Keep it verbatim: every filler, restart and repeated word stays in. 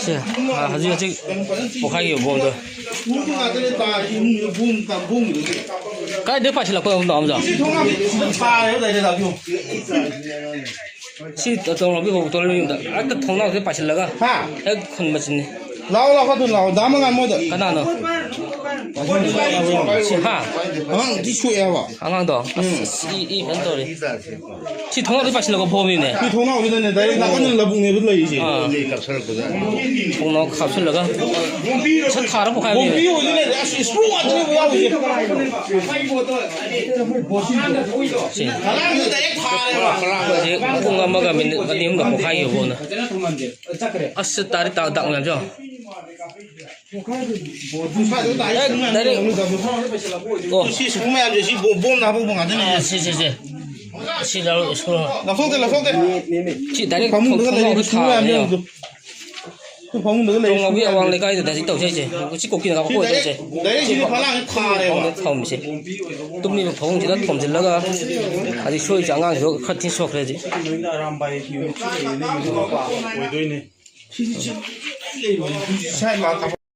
ꯁꯦ, ꯑ, ꯍꯧꯖꯤꯛ ꯍꯧꯖꯤꯛ ꯄꯣꯛꯈꯥꯏꯈꯤꯕ ꯕꯣꯝꯗꯣ꯫ ꯎꯕ ꯉꯥꯛꯇꯅꯦ ꯇꯥꯔꯤ ꯏꯃꯨꯡꯗ ꯕꯣꯝ ꯇꯝ-, ꯕꯣꯝꯒꯤꯗꯨꯗꯤ꯫ ꯀꯥꯏꯗꯩ ꯄꯥꯏꯁꯤꯜꯂꯛꯄ ꯑꯃꯗꯣ, ꯑꯃꯗꯣ? ꯁꯤ ꯊꯣꯡꯅꯥꯎ ꯇꯥꯔꯦꯕ ꯗꯥꯏꯔꯦꯛ ꯂꯥꯛꯄꯤꯌꯨ꯫ ꯁꯤ ꯇꯧꯔꯕꯤ ꯍꯧ ꯇꯧꯔꯕꯤ ꯌꯨꯝꯗ ꯍꯦꯛꯇ ꯊꯣꯡꯅꯥꯎꯁꯦ ꯄꯥꯏꯁꯤꯜꯂꯒ ꯍꯥ? ꯍꯦꯛ ꯈꯨꯟꯕꯁꯤꯅꯤ꯫ ꯂꯥꯛꯑꯣ, ꯂꯥꯛꯑꯣ, ꯑꯗꯨ ꯂꯥꯛꯑꯣ꯫ ꯗꯥ ꯃꯉꯥꯜ ꯃꯣꯏꯗ꯫ ꯀꯅꯥꯅꯣ? ꯁꯤ, ꯍꯥ? ꯑꯉꯥꯡ ꯊꯤ ꯁꯣꯛꯑꯦ ꯍꯥꯏꯕ꯫ ꯑꯉꯥꯡꯗꯣ? ꯎꯝ꯫ ꯑꯁ, ꯏ, ꯏ ꯐꯖꯅ ꯇꯧꯔꯤ꯫ ꯁꯤ ꯊꯣꯡꯅꯥꯎꯗꯤ ꯄꯥꯏꯁꯤꯜꯂꯒ ꯐꯣꯝꯃꯤꯅꯦ꯫ ꯁꯤ ꯊꯣꯡꯅꯥꯎꯁꯤꯗꯅꯦ, ꯗꯥꯏꯔꯦꯛ ꯅꯥꯀꯟꯗ ꯂꯧꯕꯨꯛꯅꯦꯕ ꯂꯩꯔꯤꯁꯦ꯫ ꯑꯥ꯫ ꯊꯣꯡꯅꯥꯎ ꯈꯥꯞꯆꯤꯜꯂꯒ ꯁꯠ ꯊꯥꯔ ꯄꯣꯈꯥꯏꯕꯅꯦ꯫ ꯕꯣꯝꯕꯤ ꯑꯣꯏꯗꯣꯏꯅꯦ꯫ ꯑꯁ, ꯏꯁꯄ꯭ꯔꯨ ꯉꯥꯛꯇꯅꯦꯕ ꯌꯥꯎꯔꯤꯁꯦ꯫ ꯁꯤ꯫ ꯉꯔꯥꯡꯁꯨ ꯗꯥꯏꯔꯦꯛ ꯊꯥꯔꯦꯕ꯫ ꯍꯧꯖꯤꯛ ꯄꯨꯡ ꯑꯃꯒ ꯃꯤꯅꯤꯠ ꯑꯅꯤ ꯑꯍꯨꯝꯗ ꯄꯣꯈꯥꯏꯈꯤꯕ ꯄꯣꯠꯅꯦ꯫ ꯑꯁ, ꯇꯥꯔꯤ ꯇꯥ-, ꯗꯥꯛ ꯃꯌꯥꯝꯁꯦ ꯌꯦꯡꯉꯣ꯫ ꯁ꯭ꯋꯥꯏꯗ ꯇꯥꯔꯤ ꯗꯥꯛ ꯃꯌꯥꯝꯁꯦ ꯗꯥꯏꯔꯦꯛ ꯌꯦꯡꯉꯣ꯫ ꯑꯣ꯫ ꯁꯤ ꯁꯤꯒꯨꯝꯕ ꯃꯌꯥꯝꯁꯦ ꯁꯤ ꯕꯣꯝ-, ꯕꯣꯝꯅ ꯍꯥꯞꯄꯛꯄ ꯉꯥꯛꯇꯅꯦ꯫ ꯑꯥ, ꯁꯤ, ꯁꯤ, ꯁꯤ꯫ ꯁꯤ ꯂꯧꯔꯣ, ꯁꯤ ꯂꯧꯔꯣ꯫ ꯂꯧꯊꯣꯛꯇꯦ, ꯂꯧꯊꯣꯛꯇꯦ꯫ ꯁꯤ ꯗꯥꯏꯔꯦꯛ ꯐꯃꯨꯡꯗꯒ ꯊꯣꯡ-, ꯂꯩꯔꯤ ꯊꯣꯡꯅꯥꯎꯗ ꯁꯤꯒꯨꯝꯕ ꯃꯌꯥꯝ ꯊꯥꯕꯅꯦ꯫ ꯃꯌꯥꯝꯗꯣ꯫ ꯑꯩꯈꯣꯏ ꯐꯃꯨꯡꯗꯒ ꯂꯩ꯫ ꯇꯣꯡꯉꯥꯎꯒꯤ ꯑꯋꯥꯡ ꯂꯩꯀꯥꯏꯗ ꯗꯥꯏꯔꯦꯛ ꯇꯧꯖꯩꯁꯦ꯫ ꯁꯤ ꯀꯣꯀꯤꯅ ꯀꯥꯞꯄ ꯁꯤ ꯑꯣꯏꯗꯣꯏꯁꯦ꯫ ꯗꯥꯏꯔꯦꯛ, ꯗꯥꯏꯔꯦꯛ ꯁꯤꯗꯤ ꯐꯂꯥꯡꯁꯦ ꯊꯥꯔꯦꯕ꯫ ꯐꯃꯨꯡꯗ ꯊꯝꯃꯤꯁꯦ꯫ ꯇꯨꯝꯃꯤꯕ ꯐꯃꯨꯡꯁꯤꯗ ꯊꯣꯝꯖꯤꯜꯂꯒ ꯍꯧꯖꯤꯛ ꯁꯣꯏꯔꯤꯁꯦ ꯑꯉꯥꯡꯁꯤꯁꯨ ꯈꯔ ꯊꯤꯅ ꯁꯣꯛꯈ꯭ꯔꯦ ꯍꯧꯖꯤꯛ꯫ ꯑꯣꯏꯗꯣꯏꯅꯦ꯫ ꯁꯤ, ꯁꯤ, ꯁꯤ ꯂꯩꯕꯅꯦ꯫ ꯁꯤ ꯁꯥꯏ ꯃꯥ